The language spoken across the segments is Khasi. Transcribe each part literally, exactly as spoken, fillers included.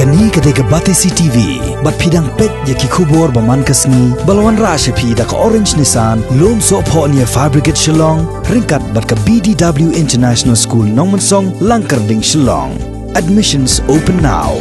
Kane ka dei ka Batesi T V, bad phi dang peit ïa ki khubor ba man ka sngi, ba la wanrah sha phi da ka Orange Nissan, Lumsohphoh near Fire Brigade Shillong, ryngkat bad ka B D W International School Nongmensong, Langkyrding, Shillong. Admissions open now.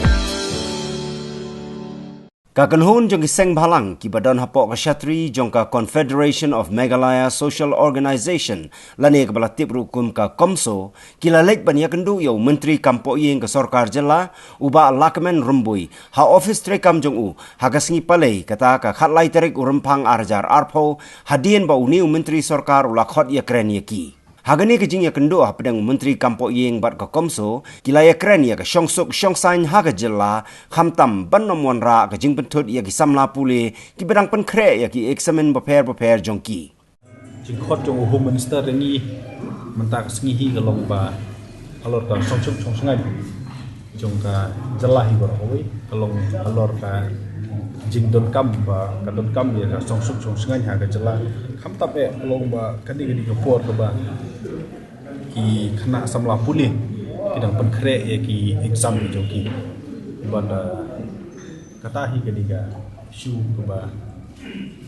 Ka kynhun jong ki seng bhalang kiba don hapoh ka shatri jong ka Confederation of Meghalaya Social Organization, lane kaba la tip ruh kum ka komso, ki la leit ban ïakynduh ïa u Myntri Kam Pohïing ka Sorkar Jylla, u Bah Lahkmen Rymbui, ha ophis treikam jong u, ha ka sngi Palei, kata ka khatlai tarik u Rymphang ar hajar arphew, hadien ba une u Myntri Sorkar u la khot ïakren ïa ki. Ha kane ka jingïakynduh hapdeng u Myntri Kam Pohïing bad ka komso, ki la ïakren ïa ka shongsuk shongsaiñ ha ka jylla, khamtam ban ym wanrah ka jingpynthut ïa ki samla pule, kiba dang pynkhreh ïa ki eksamin bapher bapher jong ki. Jingkhot jong u Home Minister ïa ngi mynta ka sngi hi ka long ba halor ka shongsuk shongsaiñ jong ka jylla hi baroh kawei, ka long halor ka jingdonkam ba ka donkam ïa ka shongsuk shongsaiñ ha ka jylla. Khamtam eh ka long ba kane ka dei ka por kaba ki khynnah samla pule ki dang pynkhreh ïa ki exam ki jong ki. Bad, uh, kata hi ka dei ka issue kaba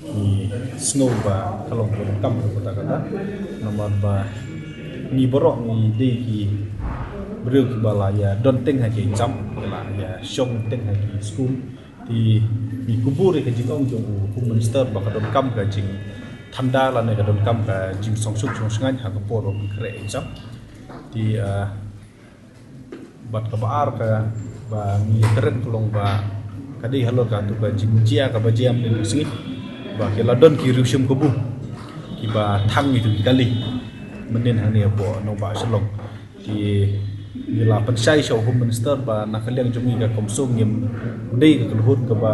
ngi sngew ba ka long kaba donkam kata kata. Namar ba ngi baroh ngi dei ki briew kiba la ïa don teng ha ki exam, la ïa shong teng ha ki skul. Te ngi kubur ïa ka jingong jong u Home Minister ba ka donkam ka jingthanda lane ka donkam ka jingshongsuk shongsaiñ ha ka por ba pynkhreh exam. Te, uh, bad kaba ar kaba ngi ïakren ka long ba ka dei halor katu ka jingjia kaba jia mynne ka sngi ba ki la don ki riewshim kabu kiba thang ïa ki kali mynnin hangne hapoh nongbah Shillong. Te ngi la pynshai sha u Home Minister ba na ka liang jong ngi ka komso ngim dei ka kynhun kaba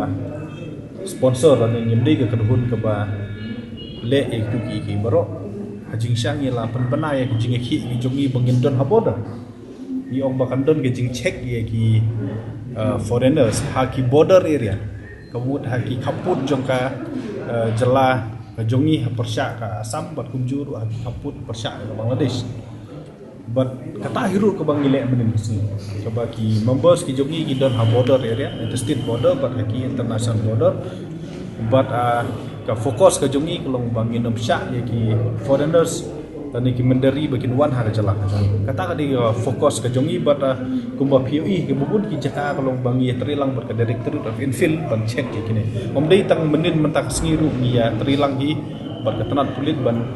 sponsor lane ngim dei ka kynhun kaba leh ïa kitu ki, ki baroh. Ha jingshisha ngi la pynbna ïa ka jingïakhih jong ngi ba ngin don ha border. Ngi ong ba kan don ka jingcheck ïa ki, uh, foreigners ha ki border area, ka mut ha ki khappud jong ka, uh, jylla ka jong ngi ha pyrshah ka Assam bad kumjuh ruh ha ki khappud pyrshah ka Bangladesh. Bad kata hi ruh kaba ngi leh mynnin ka sngi, kaba ki members ki jong ngi ki don ha border area, interstate border bad ha ki international border. Bad, uh, ka focus ka jong ngi ka long ba ngin ym shah ïa ki foreigners lane ki mynder ri ba kin wan ha ka jylla ka jong ngi. Kata ka dei ka focus ka jong ngi bad, uh, kumba phi ïohi kiba bun ki jaka ka long ba ngi ïatrei lang bad ka Directorate of Infill ban check ïa kine. Ym dei tang mynnin mynta ka sngi ruh ngi ïatrei lang hi bad ka tnat pulit ban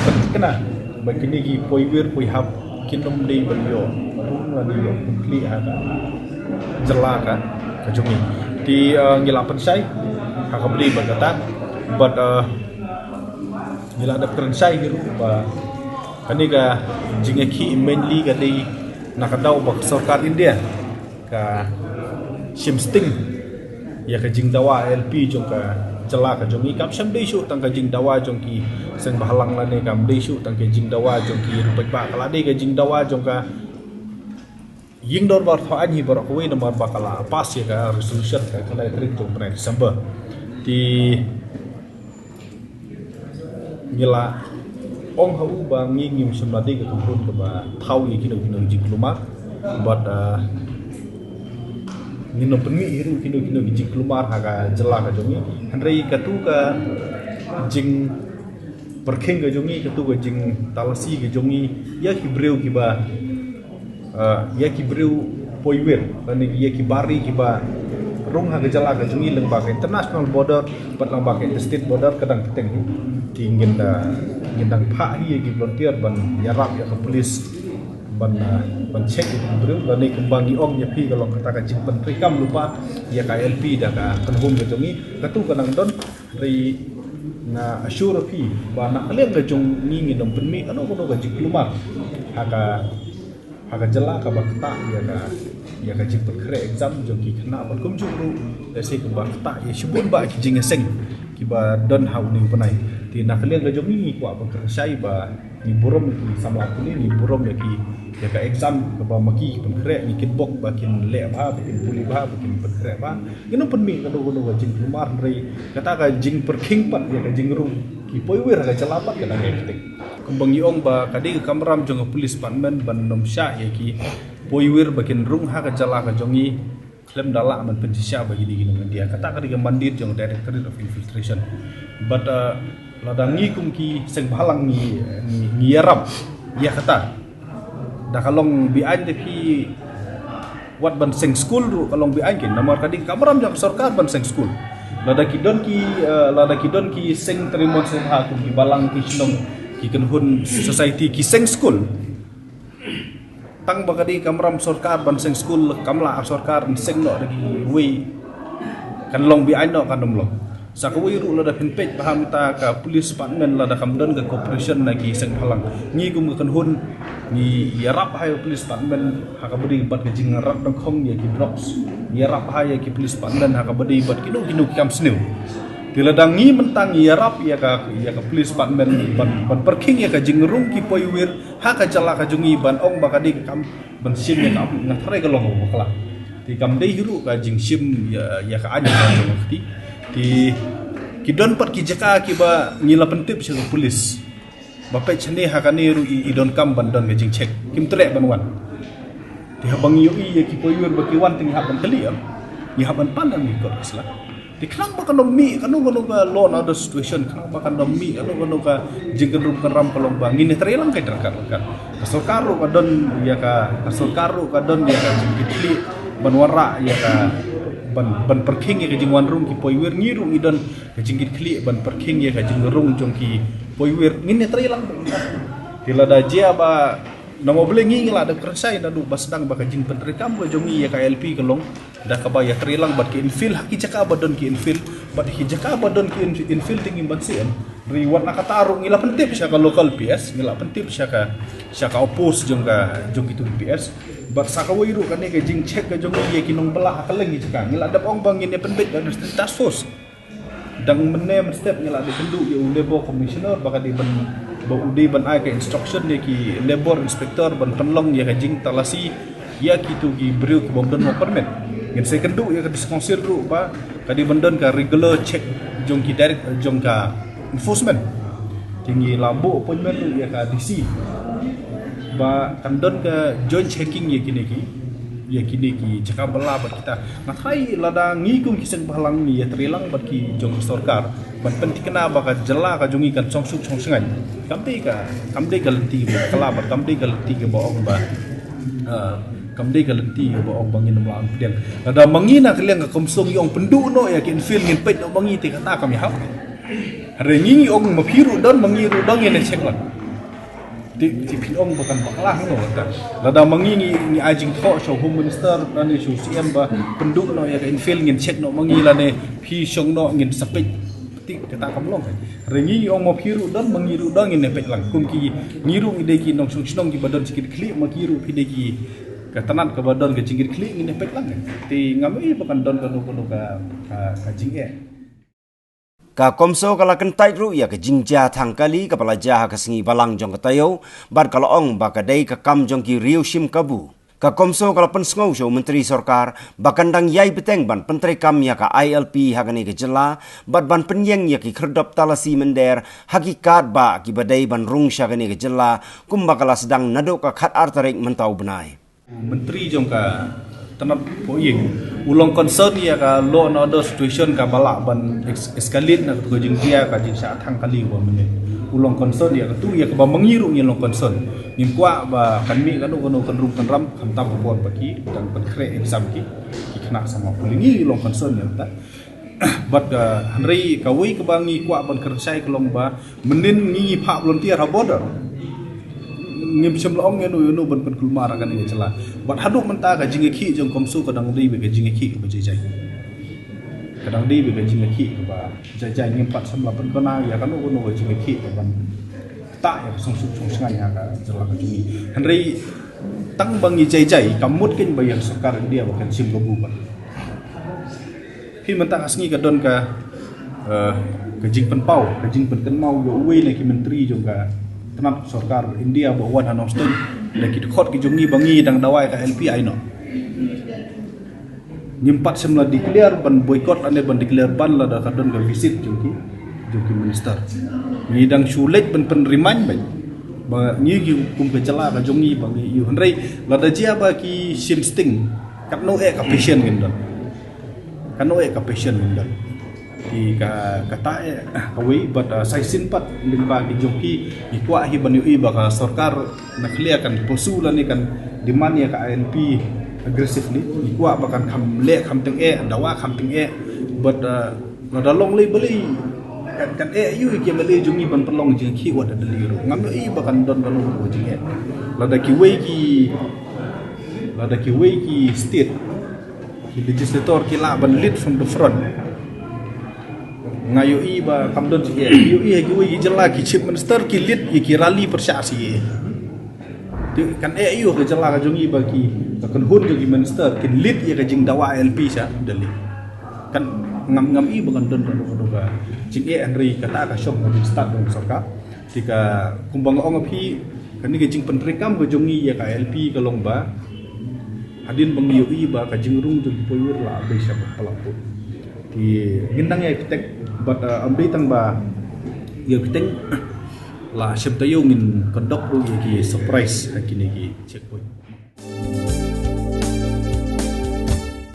pynthikna ba kine ki poiwir poihap kin ym dei ban ïoh rung lane ïoh pynkhlieh ha ka jylla ka, ka jong ngi. Te, uh, ngi la pynshai ha ka bynta bad kata bad, uh, ngi la dep kren shai hi ruh ba kane ka jingïakhih mainly ka dei na ka daw ba ka sorkar India ka shim sting ïa ka jingdawa I L P jong ka jylla ka jong ngi. Kam shym dei shuh tang ka jingdawa jong ki seng bhalang lane kam dei shuh tang ka jingdawa jong ki riewpaidbah, ka la dei ka jingdawa jong ka ïing dorbar thaw aiñ hi baroh kawei namar ba ka la pass ïa ka resolution ka khyndai tarik jong u bnai December. Te ngi la ong ha u ba ngi ngim shym la dei ka kynhun kaba thaw ïa kino kino ki jingkulmar bad, uh, ngin ym pynmih hi ruh kino kino ki jingkulmar ha ka jylla ka jong ngi. Hynrei katu ka jingpyrkhing ka jong ngi, katu ka jingtalasi ka jong ngi ïa ki briew kiba, uh, ïa ki briew poiwir lane ïa ki bar ri kiba rung ha ka jylla ka jong ngi lyngba ka international border bad lyngba ka interstate border ka dang kyrteng hi. Te ngin da, ngin dang phah hi ïa ki volunteer ban ïarap ïa ka police ban, uh, ban check ïa ki briew lane kumba ngi ong ïa phi ka long kata ka jingpyntreikam lypa ïa ka I L P da ka kynhun ka jong ngi. Katu ka dang don. Hynrei nga assure phi ba na ka liang ka jong ngi ngin ym pynmih kano kano ka jingkulmar ha ka, ha ka jylla kaba ktah ïa ka, ïa ka jingpynkhreh exam jong ki khynnah bad kumjuh ruh lehse kaba ktah ïa shibun bah ki jingïaseng kiba don ha une u bnai. Te na ka liang ka jong ngi ngi kwah ban kren shai ba ngi burom ïa ki samla pule, ngi burom ïa ki, ïa ka exam kaba ma ki ki pynkhreh, ngi kitbok ba kin leh bha, ba kin pule bha, ba kin pynkhreh bha. Ngin ym pynmih kano kano ka jingkulmar, hynrei kata ka jingpyrkhing pat ïa ka jingrung ki poiwir ha ka jylla pat ka dang ïai kyrteng. Kumba ngi ong ba ka dei ka kamram jong ka police department ban ym shah ïa ki poiwir ba kin rung ha ka jylla ka jong ngi. Lem da lah ban pynshisha ba kine ki nong India. Kata ka dei ka mandate jong Directorate of Infiltration. But uh, lada ngi kum ki seng bhalang ngi ngi, ngi ïarap ïa kata. Da ka long beaiñ da ki wat ban seng skul ruh ka long beaiñ ki. Namar ka dei ka kamram jong ka sorkar ban seng skul. Lada ki don ki uh, lada ki don ki seng trei mon seng bha kum ki balang ki shnong ki kynhun society ki seng skul. Tang ba ka dei kamram sorkar ban seng skul kam lah sorkar ban seng noh da kiwei. Kan long beaiñ noh kan ym long. Sa kawei ruh lada phin peit ba ha mynta ka police department lada kam don ka cooperation na ki seng bhalang. Ngi kum ka kynhun ngi ïarap ha ïa ka police department ha kaba dei bad ka jingrat dang khong ïa ki drugs. Ngi ïarap ha ïa ki police department ha kaba dei bad kino kino ki kam sniew. Te lada ngi mynta ngi ïarap ïa ka ïa ka police department ban ban pyrkhing ïa ka jingrung ki poiwir ha ka jylla ka jong ngi ban ong ba ka dei ka kam ban shim ïa ka nga tharai ka long ka bakla. Te kam dei hi ruh ka jingshim ïa ïa ka aiñ ka jong ka kti. Te ki don pat ki jaka kiba ngi la pyntip sha ka police. Ba peit shane ha kane ruh i, i don kam ban don ka jingcheck. Kim treh ban wan. Te haba ngi ïohi ïa ki poiwir ba ki wan te ngi hap ban kylli ïa. Ngi hap ban pan ïa ngi kot ka sla. Te khnang ba kan ym mih kano kano ka law and order situation, khnang ba kan ym mih kano kano ka jingkynrum kynram ka long ba ngin ïa trei lang ka ryngkat ryngkat. Ka sorkar ruh ka don ïa ka, ka sorkar ruh ka don ïa ka jingkitkhlieh ban wanrah ïa ka ban ban pyrkhing ïa ka jingwan rung ki poiwir, ngi ruh ngi don ka jingkitkhlieh ban pyrkhing ïa ka jingrung jong ki poiwir, ngin ïa trei lang. Te lada jia ba namar balei ngi ngi la da kren shai naduh ba sdang ba ka jingpyntreikam ka jong ngi ïa ka I L P ka long da kaba ïa trei lang bad ki infill ha ki jaka ba don ki infill, bad ki jaka ba don ki inf- infill te ngim ban siem. Ri wat na kata ruh ngi la pyntip sha ka local P S, ngi la pyntip sha ka sha ka outpost jong ka jong kitu ki P S. Bad sa kawei ruh kane ka jingcheck ka jong ngi ïa ki nongbylla ha kylleng ki jaka, ngi la dep ong ba ngin ïa pynbeit da ka task force. Dang mynne mynstep ngi la dep pynduh ïa u labour commissioner ba ka dei ban, ba u dei ban ai ka instruction ïa ki labour inspector ban pynlong ïa ka jingtalasi ïa kitu ki briew ki bym don work permit. Ngin sa ïakynduh ïa ka District Council ruh ba ka dei ban don ka regular check jong ki direct jong ka enforcement. Te ngi la buh appointment ruh ïa ka D C ba kan don ka joint checking ïa kine ki, ïa kine ki jaka bylla bad kita. Nga tharai lada ngi kum ki seng bhalang ngi ïa trei lang bad ki jong ka sorkar ban pynthikna ba ka jylla ka jong ngi kan shong suk shong shngaiñ. Kam dei ka, kam dei ka lynti ba bakla bad kam dei ka lynti kaba ong ba, ah, kam dei ka lynti kaba ong ba ngin ym lah ban pdiang. Lada ma ngi na ka liang ka CoMSO ngi ong pynduh noh ïa ki infill, ngin peit noh ma ngi, te kata kam ïahap. Hynrei ngi ngi ong ma phi ruh don, ma ngi ruh don, ngin ïa check lang. Te, te phin ong ba kan bakla hangno kata. Lada ma ngi ngi, ngi ai jingthoh sha u Home Minister lane sha u C M ba pynduh noh ïa ka infill, ngin check noh ma ngi lane phi shong noh ngin sa peit. Te kata kam long. Hynrei ngi ngi ong ma phi ruh don, ma ngi ruh don, ngin ïa peit lang. Kum ki ngi ruh ngi dei ki nongshong shnong kiba don jingkitkhlieh, ma ki ruh phi dei ki ka tnat kaba don ka jingkitkhlieh, ngin ïa peit lang. Te ngam ïohi ba kan don kano kano ka, ka, ka jingeh. Ka CoMSO ka la kyntait ruh ïa ka jingjia thang kali kaba la jia ha ka sngi Balang jong ka taïew, bad ka la ong ba ka dei ka kam jong ki riew shim kabu. Ka CoMSO ka la pynsngew sha u Myntri Sorkar ba kan dang ïai bteng ban pyntreikam ïa ka I L P ha kane ka jylla, bad ban pynïeng ïa ki khyrdop talasi mynder ha ki katba kiba dei ban rung sha kane ka jylla, kumba ka la sdang naduh ka khatar tarik mynta u bnai. Myntri jong ka tnat phohïing u long concern ïa ka law and order situation kaba lah ban es- escalate na ka jingjia ka jingshah thang kali ba mynne. U long concern ïa katu, ïa kaba ma ngi ruh ngi long concern. Ngim kwah ba kan mih kano kano ka kynrum kynram khamtam ha por ba ki dang pynkhreh exam ki, ki khynnah samla pule, ngi long concern ïa kata. Bad ka hynrei kawei kaba ngi kwah ban kren shai ka long ba mynnin ngi ngi phah volunteer ha border. Ngim shym la ong ïano ïano ban pynkulmar ha kane ka jylla. Bad haduh mynta ka jingïakhih jong CoMSO ka dang dei beit ka jingïakhih kaba jai jai. Ka dang dei beit ka jingïakhih kaba jai jai, ngim pat shym la pynkynmaw ïa kano kano ka jingïakhih kaban ktah ïa ka songsuk songshngaiñ ha ka jylla ka jong ngi. Hynrei tang ba ngi jai jai, kam mut kein ba ïa ka sorkar India ba kan shim kabu pat. Phi mynta ka sngi ka don ka, eh, ka jingpynpaw, ka jingpynkynmaw ïa uwei na ki myntri jong ka tnat sorkar India ba wan ha Nongstoiñ. Da ki dkhot ki jong ngi ba ngi dang dawa ïa ka I L P, ai noh. Ngim pat shym la declare ban boycott lane ban declare ban lada ka don ka visit jong ki, jong ki minister. Ngi dang shu leit ban pynremind beit ba ngi ki kum ka jylla ka jong ngi ba ngi ïoh, hynrei lada jia ba ki shim sting, katno eh ka patient ngin don. Kano eh ka patient ngin don. Ki ka kata eh kawei, bad sa shisien pat lyngba ki jong ki, ngi kwah hi ban ïohi ba ka sorkar na khlieh kan pursue lane kan demand ïa ka I L P aggressively. Ngi kwah ba kan kham leh kham tyngeh, dawa kham tyngeh, bad lada long lei balei kan, kan eh ïa ki M L A jong ngi ban pynlong jingkhih wat da lei ruh. Ngam ïohi ba kan don kano kano jingeh. Lada kiwei ki, lada kiwei ki state, ki legislator ki lah ban lead from the front. Nga ïohi ba kam don jingeh. Ïohi ha kiwei ki jylla ki chief minister ki lead ïa ki rally pyrshah C A A. Te kan eh ïa ka jylla ka jong ngi ba ki, ka kynhun jong ki minister kin lead ïa ka jingdawa I L P sha Delhi. Kan ngam, ngam i ba kan don kano kano ka jingeh, hynrei kata ka shong ka jingstad jong sorkar. Te ka, kumba nga ong ha phi, kane ka jingpyntreikam ka jong ngi ïa ka I L P ka long ba hadien ba ngi ïohi ba ka jingrung jong ki paidbah la bei sha ba palat put. Te ngin nang ïa bteng, bad ym dei tang ba ïa bteng, la shem taïew ngin conduct ruh ïa ki surprise ha kine ki checkpoint.